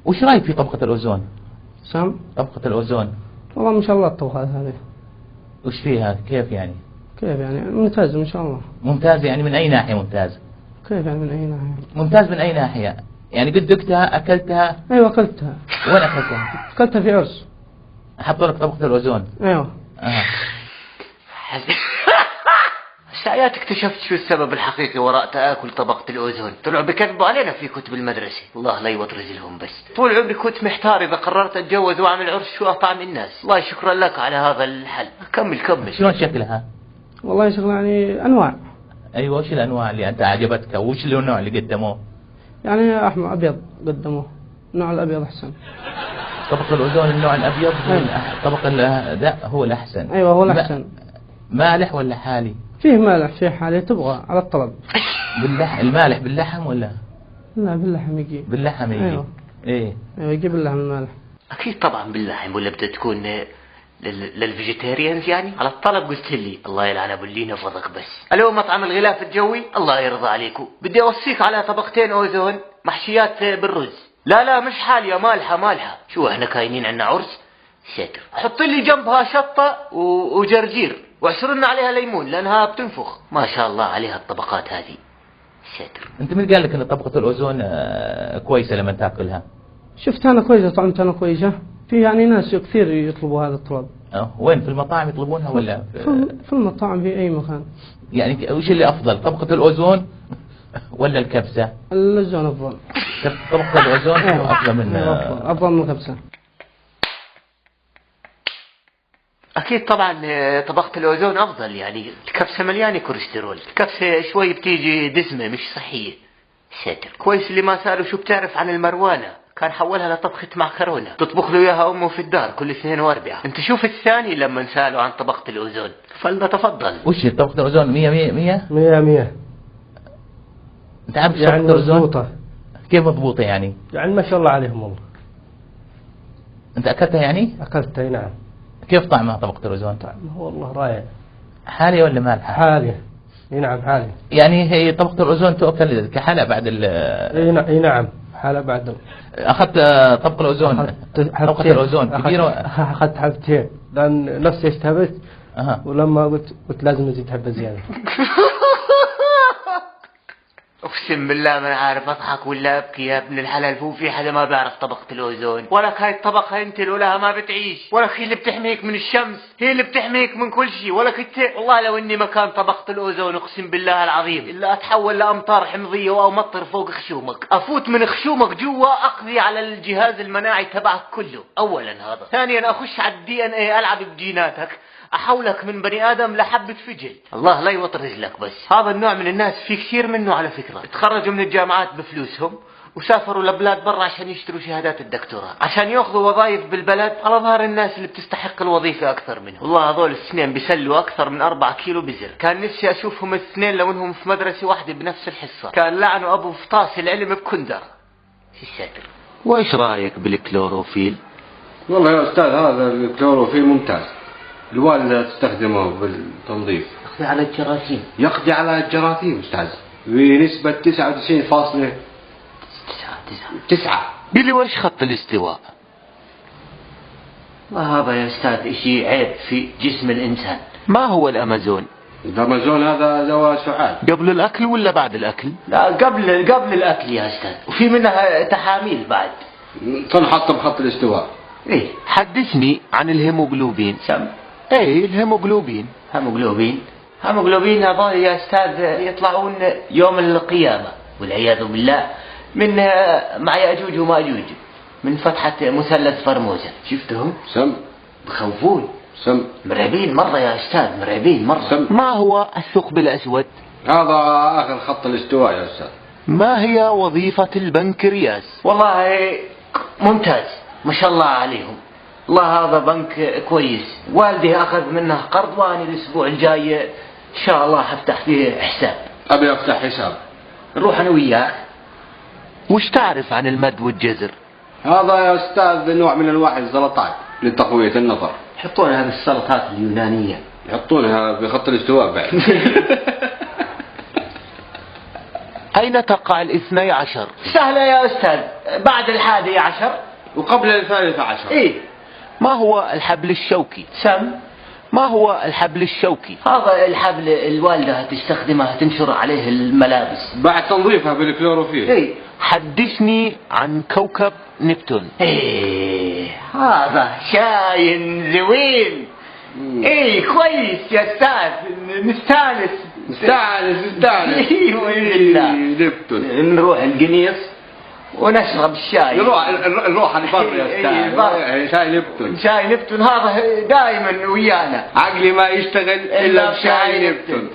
وش رايك في طبقة الأوزون؟ سام. طبقة الأوزون. والله ما شاء الله الطبخات هذه. وش فيها؟ كيف يعني؟ كيف يعني؟ ممتاز ما شاء الله. ممتاز يعني من أي ناحية ممتاز؟ كيف يعني من أي ناحية؟ ممتاز من أي ناحية؟ يعني قد ذقتها، أكلتها؟ أيوة أكلتها. وين أكلتها؟ أكلتها في عرس. حطوا لك طبقة الأوزون. أيوة. ساعات اكتشفت شو السبب الحقيقي وراء تآكل طبقة الأوزون. طلعوا بكذبوا علينا في كتب المدرسة، الله لا يوطرز لهم. بس طول عمري كنت محتار إذا قررت أتجوز وأعمل عرس شو أطعم الناس. الله شكرا لك على هذا الحل. كمل كمل. شلون شكلها؟ والله شغل يعني أنواع. أيوة، وش الأنواع اللي أنت عجبتك؟ وش النوع اللي قدموه؟ يعني أحمر أبيض قدموه، النوع الأبيض أحسن. طبق الأوزون النوع الأبيض هو طبق لا هو الأحسن. أيوة هو الأحسن. مالح ولا حالي؟ فيه مالح فيه حالي، تبغى على الطلب. باللحم، المالح باللحم ولا؟ لا باللحم يجي. باللحم يجي. أيوة. إيه. أيوة يجي باللحم المالح. أكيد طبعا باللحم، ولا بدها تكون لل vegetarians يعني؟ على الطلب قلت لي. الله يلعن ابو اللي نفضك بس. الو مطعم الغلاف الجوي، الله يرضى عليكم، بدي اوصيك على طبقتين اوزون محشيات بالرز. لا لا مش حالية، مالحة مالحة. شو احنا كاينين عندنا عرس؟ ساتر. حط لي جنبها شطة وجرجير، واعصر لنا عليها ليمون لانها بتنفخ. ما شاء الله عليها الطبقات هذه. ساتر. انت من قال لك ان طبقة الاوزون كويسة لما تاكلها؟ شفتها انا كويسة، طعمتها انا كويسة. في يعني ناس كثير يطلبوا هذا الطلب. وين؟ في المطاعم يطلبونها ولا في المطاعم في اي مكان. يعني وش اللي افضل، طبقة الاوزون ولا الكبسة؟ الاوزون افضل. طبقة الاوزون أيوة. افضل من أيوة، افضل من الكبسة. اكيد طبعا طبقة الاوزون افضل، يعني الكبسة مليانة كوليسترول، الكبسة شوي بتيجي دسمة مش صحية. ساتر. كويس اللي ما سألوا شو بتعرف عن المروانة، كان حولها لطبخة معكرونة تطبخ له اياها امه في الدار كل اثنين واربعة. انت شوف الثاني لما سألوا عن طبقة الاوزون، فلنتفضل. وش هي طبقة الاوزون؟ 100 100 100؟ 100 100. انت عارف يعني طبقة الاوزون؟ مضبوطة. كيف مضبوطة يعني؟ يعني ما شاء الله عليهم والله. انت اكلتها يعني؟ اكلتها اي نعم. كيف طعمها طبقة الأوزون؟ طعمها والله رائع. حالية ولا مالحة؟ حالية. اي نعم حالية. يعني هي طبقة الأوزون تؤكل كحلة بعد ال اي نعم حالة بعد أخذت طبق الأوزون. طبقة الأوزون كبيرة. أخذت حبتين لأن نفسي اشتهبت. ولما قلت لازم أزيد حبة زيادة. اقسم بالله ما عارف اضحك ولا ابكي يا ابن الحلال. هو في حدا ما بيعرف طبقة الاوزون؟ ولك هاي الطبقة انت لولاها ما بتعيش، ولك هي اللي بتحميك من الشمس، هي اللي بتحميك من كل شيء، ولك انت والله لو اني مكان طبقة الاوزون اقسم بالله العظيم الا اتحول لامطار حمضية وامطر فوق خشومك، افوت من خشومك جوا اقضي على الجهاز المناعي تبعك كله. اولا هذا، ثانيا اخش على الدي ان اي العب بجيناتك، احولك من بني ادم لحبة فجل. الله لا يوطر رجلك. بس هذا النوع من الناس في كثير منه على فكرة، تخرجوا من الجامعات بفلوسهم وسافروا لبلاد برا عشان يشتروا شهادات الدكتوراه، عشان ياخذوا وظائف بالبلد على ظهر الناس اللي بتستحق الوظيفة أكثر منهم. والله هذول الاثنين بيسلوا أكثر من 4 كيلو بزر. كان نفسي أشوفهم الاثنين لو إنهم في مدرسة واحدة بنفس الحصة، كان لعنوا أبو فطاس العلم بكندر. في الساتر. وإيش رأيك بالكلوروفيل؟ والله يا أستاذ هذا الكلوروفيل ممتاز، الوالدة تستخدمه بالتنظيف. يقضي على الجراثيم. يقضي على الجراثيم أستاذ بنسبة 99.99. قل لي وش خط الاستواء؟ ما هذا يا أستاذ إشي عيب في جسم الإنسان. ما هو الأمازون؟ الأمازون هذا دواء سعال. قبل الأكل ولا بعد الأكل؟ لا قبل الأكل يا أستاذ، وفي منها تحاميل بعد. تنحط بخط الاستواء. إيه. حدثني عن الهيموغلوبين. سم. إيه الهيموغلوبين. هيموغلوبين. هيموغلوبين هذول يا أستاذ يطلعون يوم القيامة والعياذ بالله من مع يأجوج ومأجوج من فتحة مثلث فرموزة. شفتهم؟ سم. بخوفون. سم. مرعبين مرة يا أستاذ، مرعبين مرة. سم. ما هو الثقب الأسود؟ هذا آخر خط الاستواء يا أستاذ. ما هي وظيفة البنكرياس؟ والله ممتاز ما شاء الله عليهم. والله هذا بنك كويس، والدي أخذ منه قرض وأنا الأسبوع الجاي إن شاء الله حفتح فيه حساب. أبي أفتح حساب. نروح أنا وياك. وش تعرف عن المد والجزر؟ هذا يا أستاذ نوع من أنواع الزلطات لتقوية النظر. يحطونها بالسلطات اليونانية. يحطونها بخط الاستواء بعد. أين تقع ال12؟ سهلة يا أستاذ، بعد 11 وقبل 13. إيه. ما هو الحبل الشوكي؟ سم. ما هو الحبل الشوكي؟ هذا الحبل الوالدة تستخدمه تنشر عليه الملابس بعد تنظيفها بالكلوروفيل. إيه. حدثني عن كوكب نبتون. إيه هذا شاي زوين. إيه كويس يا أستاذ، نستانس نستانس نستانس. إيه بالله. نبتون. نروح القنيص ونشرب الشاي. نروح على البر يا إيه، استاذ. البر. إيه، شاي لبتون. شاي لبتون هذا دائما ويانا. عقلي ما يشتغل الا بشاي لبتون.